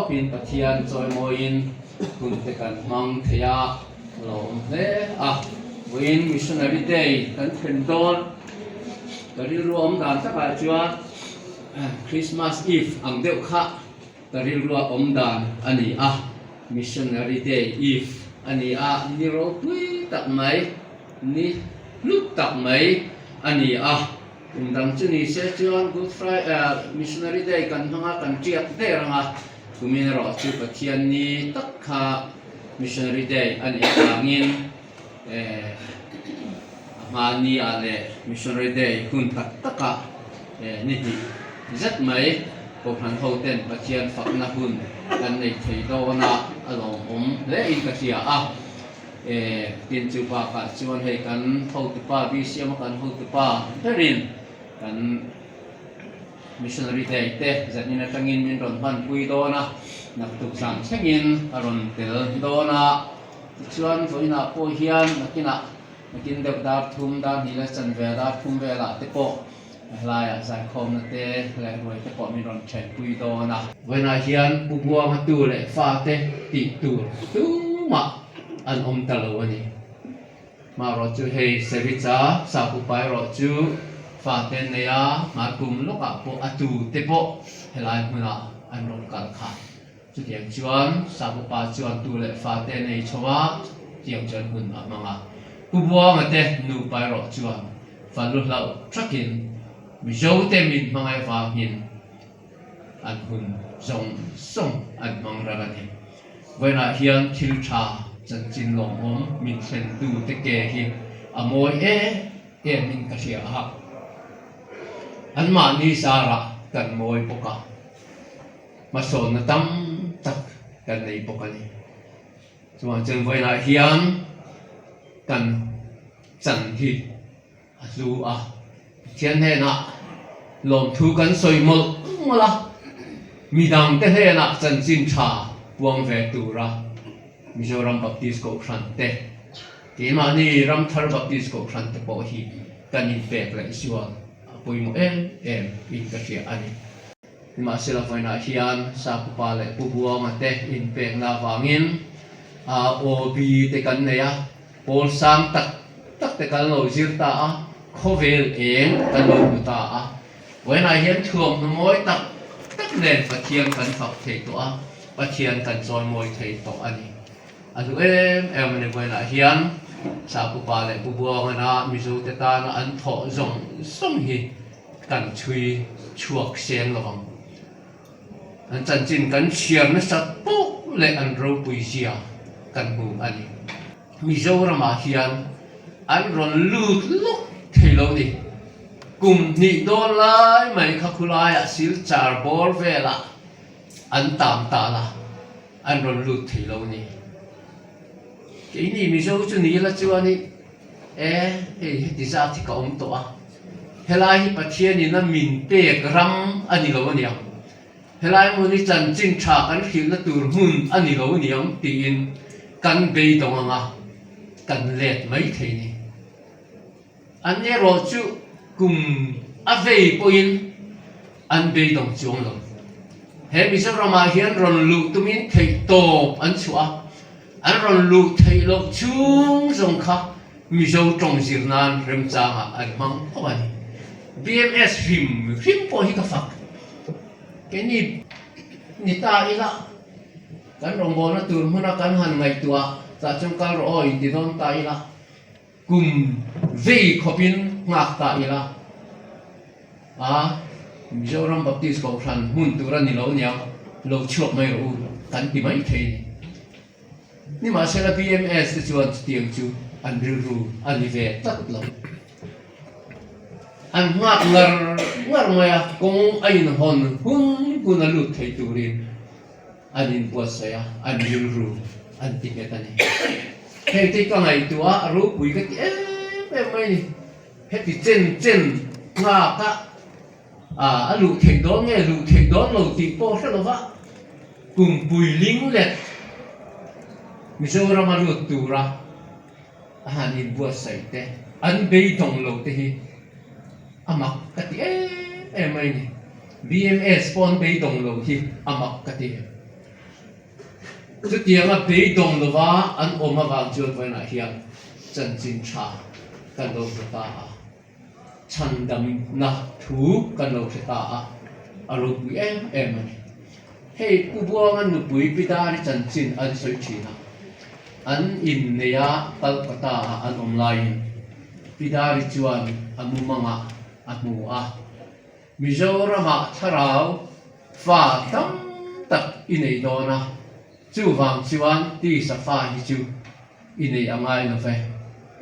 tawpin Pathian chawimawiin hun te kan hmang thei a, a lo awm hle a. Vawiin Missionary Day kan thlen dawn ka rilru awm dan takah chuan Christmas Eve ang deuh kha ka rilrua awm dan a ni a, Missionary Day Eve a ni a, ni ropui tak mai, ni hlut tak mai a ni a. Kum dang chu ni se chuan Good Friday, Missionary Day kan hmang a, kan tiak der ang a, kumin erawh chu Pathian ni tak kha Missionary Day a nih avangin a hma ni ah leh Missionary Day hun tak takah ni hnih zet mai Kohhran ho ten Pathian fakna hun kan nei thei dawn a, a lawmawm hle in ka hria a. E, tin chu bakah chuan hei kan hotupa BCM a kan hotupa berin kan missionary day te zanin atangin min rawn hmanpui dawn a, naktuk zan thlengin a rawn tel dawn a, tichuan vawiinah pawh hian nakinah nakin deuh dar thum dar hnih leh chanve dar thum velah te pawh hlaiah zaikhawmna te leh ruai te pawh min rawn thenpui dawn a. Vawiinah hian Pu Buanga tu leh fate tih tur tumah an awm ta lo a ni. Hmarawh chu hei Sericha Sapupa erawh chu fate an nei a, hmarkum lawkah pawh a tu te pawh helai hmunah an rawn kal kha. Chutiang chuan Sapupa chuan tu leh fate a nei chho a, chutiang chuan hun a hmang a. Pu Buanga te nupa erawh chuan falu hlauh thakin Mizote min hmangaih vangin an hun zawng zawng an hmang ral a ni. Vawiinah hian thil tha chanchin lawmawm min thlentu te ke hi a mawi em emin ka hria a, anmahni zarah kan mawi bawk a. Hmasawnna tam tak kan nei bawk a ni. Chuvang chuan vawiinah hian kan chan hi a hlu a, Pathian hnenah lawmthu kan sawi mawlh mawlh a, midangte hnenah chanchin tha puang ve tura Mizoram Baptist Kohhran te, keimahni Ramthar Baptist Kohhran te pawh hi kan inpek leh zual a pawimawh em em in ka hria a ni. Nimahsela vawiinah hian Sapupa leh Pu Buanga te inpekna avangin AOB te kan nei a, pawl sang tak tak te kan lo zir ta a, khawvel eng kan lo hmu ta a. Vawiinah hian thuamhnaw mawi tak tak nen Pathian kan fak thei tawh a, Pathian kan chawimawi thei tawh a ni. A hlu em em a ni. Vawiinah hian Sapupa leh Pu Buangana Mizote tana an thawh zawng zawng hi Kan chhui chhuak seng lo ang. An chanchin kan chhiar nasa pawh leh an ropui zia kan hmu a ni. Mizoramah hian an rawn lut lawk thei lo ni. Kum hnih dawn lai mai kha khulaiah silchar bawr velah an tam tal a, an rawn lut thei lo ni. Keini Mizo chu ni la chuan i e hei heti zat hi ka awm tawh a. Helai hi Pathianin a min pek ram a ni lo aniang, helai hmun hi chanchin tha kan hrilhna tur hmun a ni lo aniang tiin kan beidawng anga kan let mai thei ni. An erawh chu kum a vei pawhin an beidawng chuang lo. He Mizoramah hian rawn luh tumin theihtawp an chhuah a, an rawn luh theih loh chhung zawng kha Mizo tawng zir nan remchangah an hmang khawp a ni. BMS hrim hrim pawh hi ka fak. Keini ni ta ila kan rawngbawlna tur hmuna kan han ngaihtuah tah chuan kal rawh aw inti dawn ta ila kum vei khawpin nghak ta ila a Mizoram Baptist Kohhran hmun tur a ni lo nia lo chhuak mai rawh u kan ti mai thei a ni. Nimahsela BMS te chuan chutiang chu an rilru a ni ve tlat lo. An nghak ngar ngar mai a, kawng a inhawn hun hun a lut thei turin an inbuatsaih a, an rilru an ti nghet a ni. Hei te ka ngaihtuah a, a ropui ka ti em em mai ni. Heti chen chen nghak a, a luh theih dawn nge luh theih dawn lo tih pawh hre lova kumpui ling let Mizoram a lut tura a han inbuatsaih te an beidawng lo te hi a mak ka ti em em mai ni. BMS pawh an beidawng lo hi a mak ka ti. Chutianga beidawng lova an awm avang chuan vawiinah hian chanchin tha kan lo hmu ta a, chhandamna thu kan lo hre ta a, a ropui em em a ni. Hei Pu Buanga nupui Pi Dari chanchin an sawi thin a, an inneia Calcutta-ah an awm laiin Pi Dari chuan a mumangah a hmu a. Mizoramah thlarau fa tam tak i nei dawn a, chuvang chuan tisa fa hi chu i nei a ngai lo ve,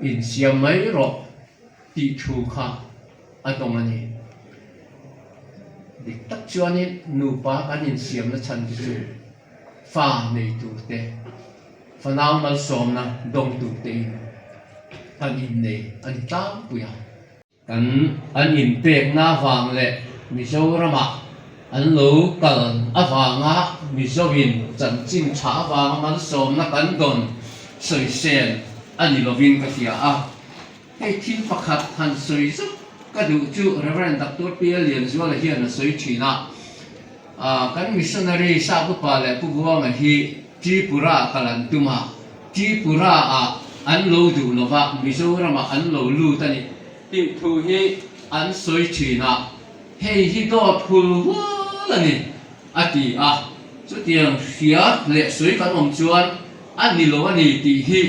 insiam mai rawh tih thu kha a dawng a ni. Dik tak chuanin nupa kan insiamna chhan te chu fa nei tur te, fanau malsawmna dawng tur tein kan innei a ni tlangpui a. Kan an inpekna avang leh Mizoramah an lo kal avanga Mizoin chanchin tha avanga malsawmna kan dawn sawisel a ni lovin ka hria a. Hei thil pakhat han sawi zauh ka duh chu Rev. Doctor PL Lianzuala hian a sawi thin a, kan missionary Sapupa leh Pu Buanga hi Tripura kal an tum a, Tripura-ah an lo duh lo va, Mizoramah an lo lut a ni tih thu hi an sawi thin a, hei hi dawt hul hual a ni, a ti a. Chutiang hria leh sawi kan awm chuan a ni lo a ni tih hi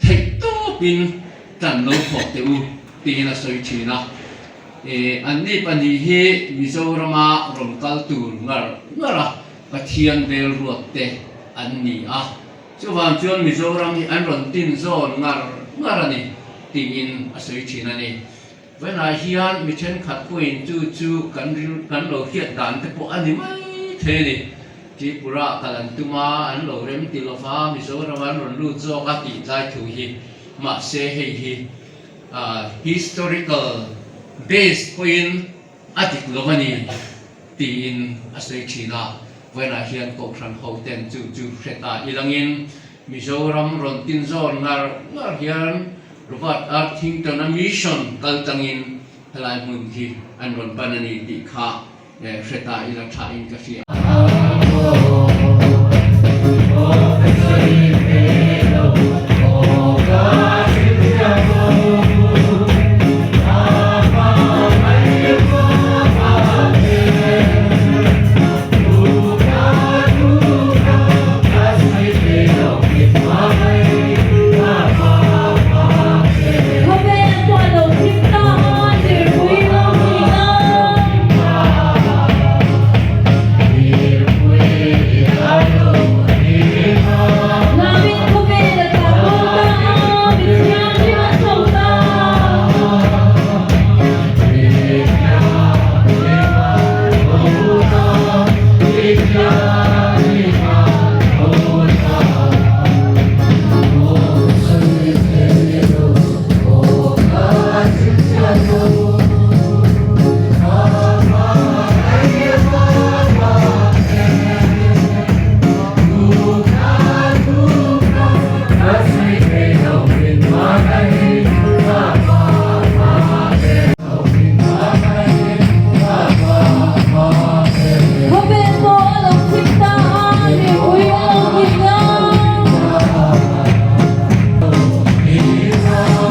theih tawpin tan lo thawk teh u tiin a sawi thin a. Anni pahnih hi Mizorama rawn kal tur ngar ngar a. Pathian bel ruat te an ni a, chuvang chuan Mizoram hi an rawn tin zawn ngar ngar a ni tiin a sawi thin a ni. Vawiinah hian mi thenkhat pawhin chu chu kan ril kan lo hriat dan te pawh a ni mai thei a ni. Tripura kal an tum a, an lo rem ti lo va, Mizoram an rawn lut zawk a tih tlai thu hi mahse hei hi historical base pawhin A dik lo a ni, tiin a sawi thin a. Vawiinah hian Kohhran hoten chu chu hre ta ilangin Mizoram rawn tin zawn ngar ngar hian Robert Arthington-a mission kal tangin helai hmun hi an rawn pan a ni tih kha hre ta ila thain ka hria. Khawvel pawh a lo thim ta a, lirpui lo ni a. Namin khawvel a tla bo ta a, mi thianghlim a chho ta. Khawvel pawh a lo thim ta a, mipui a lo ning a.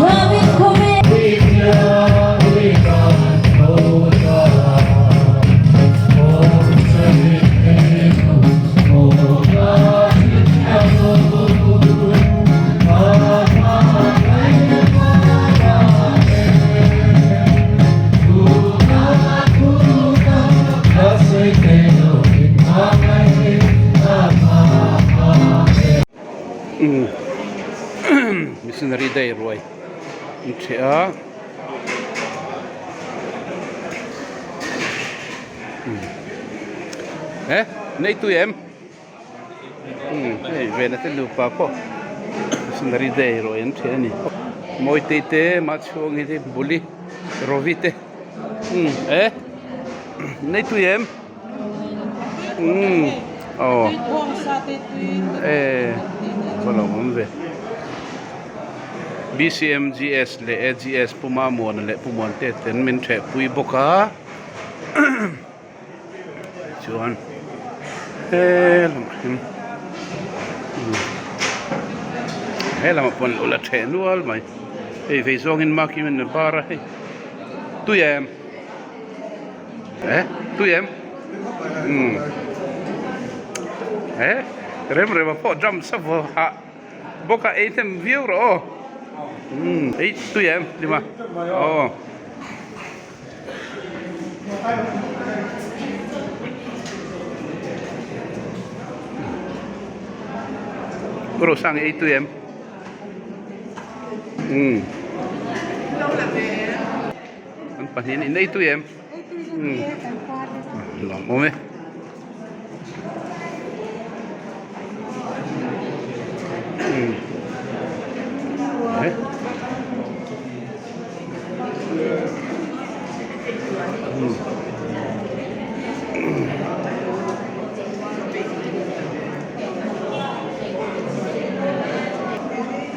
Hlauin khawvel. Missionary day ruai an ṭheh a he nei tui em. Umm hei vena te nupa pawh missionary day erawh an ṭhian a ni mawitei te mahchhuangi te buli rovi te umm e nei tui em umm aw e va lo awm ve B_C_M_G_S leh A_G_S pu Mamuana leh pu Muante ten min ṭhehpui bawk a. Chuan he lamah hian. He lamah pawh an lo la ṭheh nual mai. Hei vei zawngin marking in a bar a hei tui em eh tui em umm eh rem rem a pawh drum sa vaw hah bawk a ei hnem viau rawh aw umm ei tui em hlima aw. Rosang ei tui em umm an pahnih in ei tui em umm lawm awm e.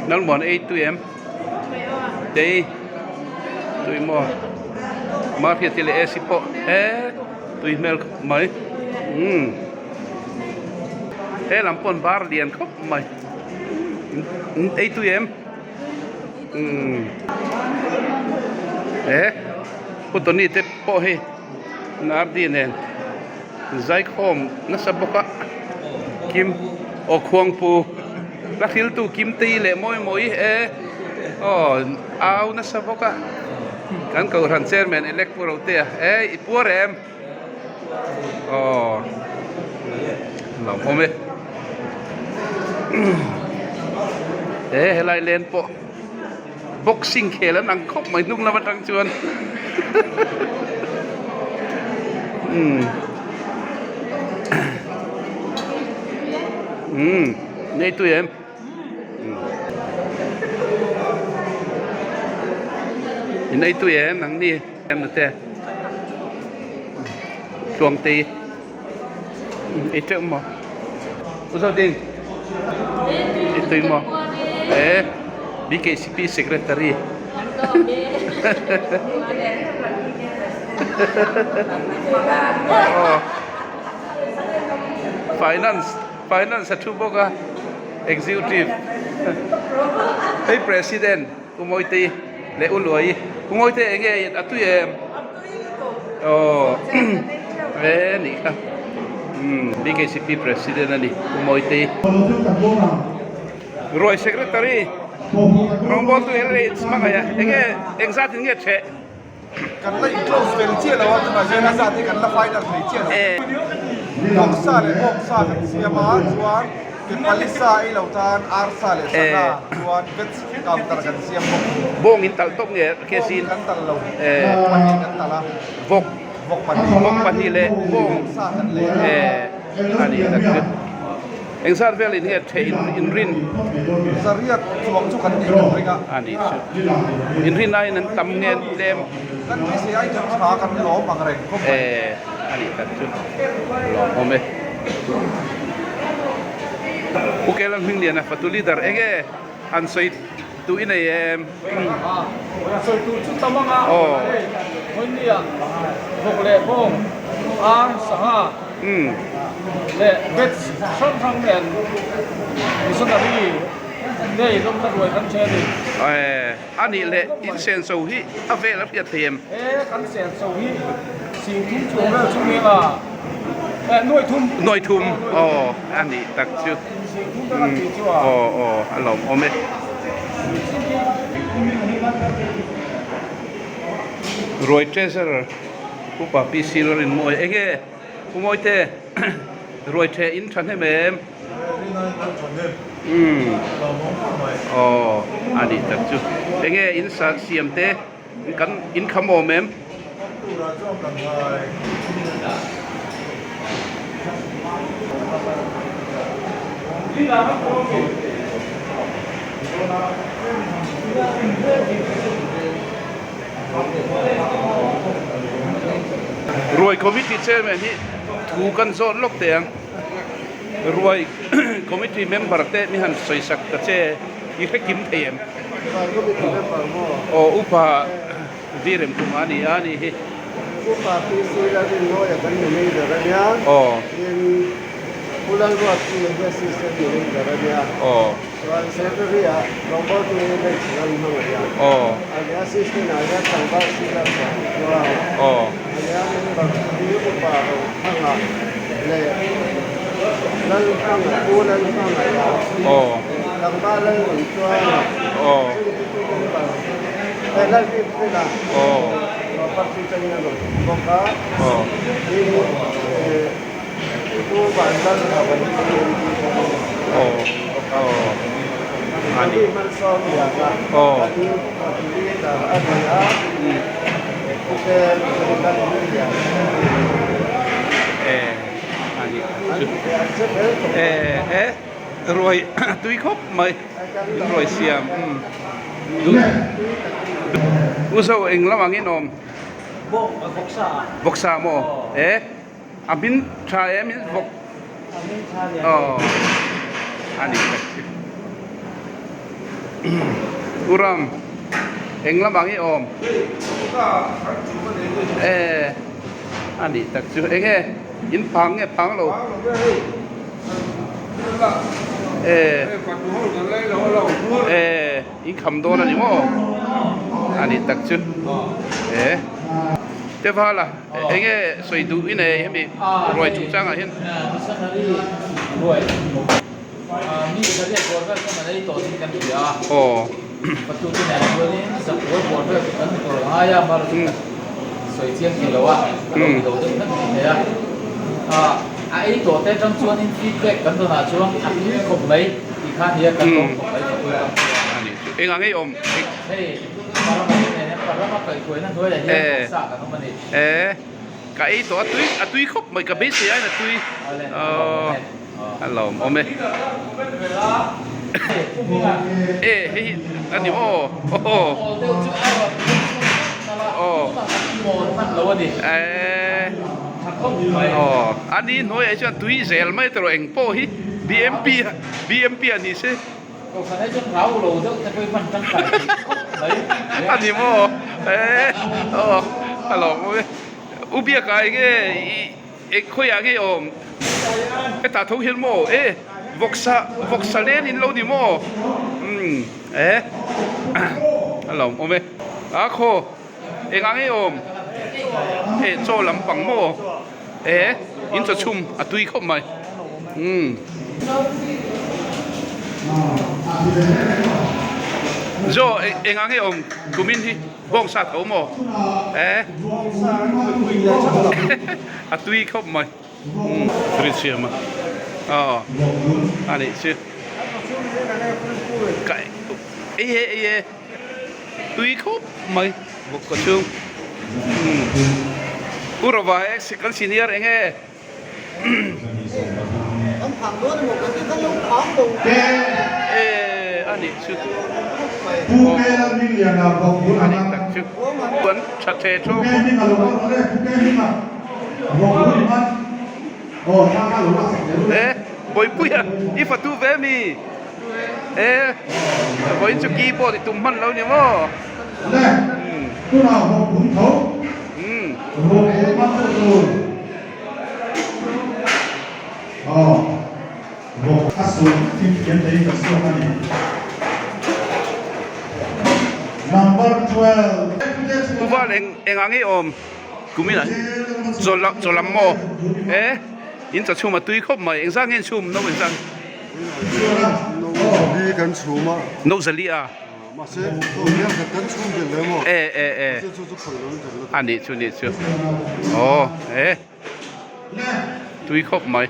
Nalmuan ei tui em? Tei tui maw? Mahriati leh AC pawh he tui hmel khawp mai umm he lam pawh an bar lian khawp mai ei tui em? Umm he Pu Tony te pawh hi Nardi nen zaikhawm nasa bawk a Kim aw Khuangpu la hriltu Kimtei leh Mawimawi e aw au nasa bawk a kan kohhran chairman elect Pu Rotea e i puar em aw lawmawm e he helai len pawh boxing khel an ang khawp mai hnung lam atang chuan umm umm nei tui em. In ei tui em ang ni em na te tluang te ei teuh maw u zo ding ei tui maw e BKCP secretary aw finance Finance a thu bawk a, Executive hei President U Mawitei leh U Luai. U Mawitei eng nge a tui em? Aw e nih kha umm BKCP President a ni U Mawitei. Ruai Secretary rawngbawltu LH hmangaih a eng nge engzat in nge theh? Kan la in close fel chiah lo a, tunah hian a zat hi kan la final thei chiah lo. Vawksa leh bawksa kan siam a, chuan Palisa ei lo tan arsa leh sangha chuan veg counter kan siam bawk. Bawng in talh tawp nge KC in? Bawng kan talh lo, vawk pahnih kan talh a. Vawk? Vawk pahnih. Vawk pahnih leh bawng. Vawksa kan lei a. A ni tak chu. Engzat vel in nge theh in rin? Zariat chuang chu kan nei kan ring a. A ni chu. In rin aiin an tam nge an tlem? Kan beisei aiin an tha kan lawm ang reng khawp mai. E, a ni tak chu. Lawm awm e. Pu Kelan Hmingliana fatu leader enge han sawi duh i nei em? Sawi tur chu tam anga hei Hawinnia vawk leh bawng ar sangha leh veg hrang hrang nen missionary nei lawmna ruai kan ṭhe a ni. A nih leh in senso hi a vel a hriat thei em? He kan senso hi singthum chuang vel chu nia eh nuai thum. Nuai thum aw a nih tak chu. Aw aw a lawmawm e. Ruai treasurer Upa PC Lalrinmawi enge Pu Mawite ruai the in tha hnem em? Umm aw a nih tak chu enge in sa siam te kan in kham awm em? Ruai committee chairman hi thu kan zawt lawk teh ang. Ruai committee member te mi han sawi sak ta che i hre kim thei em? Aw upa Virem Kumar a ni a nih hi. Upa PC Lalrinmawia kan manager a nia. Aw. Tin. Pu Lalruatki hi Assistant Director a nia. Chuan Secretary ah rawngbawltu hi Hmeichhe lam hmangaih a. A nia Assistant ah hian tlangval sila chuan chuang a. A nia member hi Upa Rothanga leh Lalhmanga Pu Lalhmangaih a. Tlangval Lalnunchuanga chungte chu member Lalrinfela party atangin a rawn awm bawk a. Tin Pu Vanlalhauha hi BMP atangin a rawn awm bawk a. Ravi Hmalsawmliana kan party leader a ni a, Pu Lalhmingliana an che fel tawh mai. Ruai tui khawp mai in ruai siam u zo eng lam angin awm vawksa maw e a hmin tha em in vawk aw a ni tak chu u ram eng lam angin awm e a ni tak chu eng nge in phang nge phang lo. E in kham dawn a ni maw a ni tak chu e te vala eng nge sawi duh i nei hemi ruai chungchangah hian. Aw. A ei tawh te atang chuanin feedback kan dawnah chuan a tui khawp mai tih kha nia kan lawm khawp mai fatu atang chuan. Eng ang ei awm? Hei Parama te nen hian Parama kaihhruaina hnuaiah hian vawksa kan awm a ni. E ka ei tawh a tui a tui khawp mai ka beisei aiin a tui a lawm awm e. E hei hi a ni aw aw aw e aw a ni hnuaiah chuan tui zel mai tawh eng pawh hi bmp bmp a ni se a ni maw e aw a lawm awm e u biakah eng nge i. Eng khawiah nge awm? Hetah tho hian maw? E, vawksa, vawksa len in lo ni maw? Umm, e, a lawm awm e. A khaw, engah nge awm? E, chaw lampang maw? E, in chaw chhum a tui khawp mai. Umm. Zaw, engah nge awm kumin hi? Bawngsa tho maw? Eh. A tui khawp mai. Ri siam a. Aw. A nih chu. Ka ei e ei e. Tui khawp mai. Bawk ka chhung. U Rova e kan senior eng e. E a nih chu a nih tak chu an tha the tho e Bawipuia i fatu ve mi e vawiin chu keyboard i tum hman lo ni maw. Uval eng engah nge awm kumin ah chaw lam maw e in chaw chhum a tui khawp mai engzah nge in chhum no engzah no zali a. E e e a nih chu nih chu aw e tui khawp mai.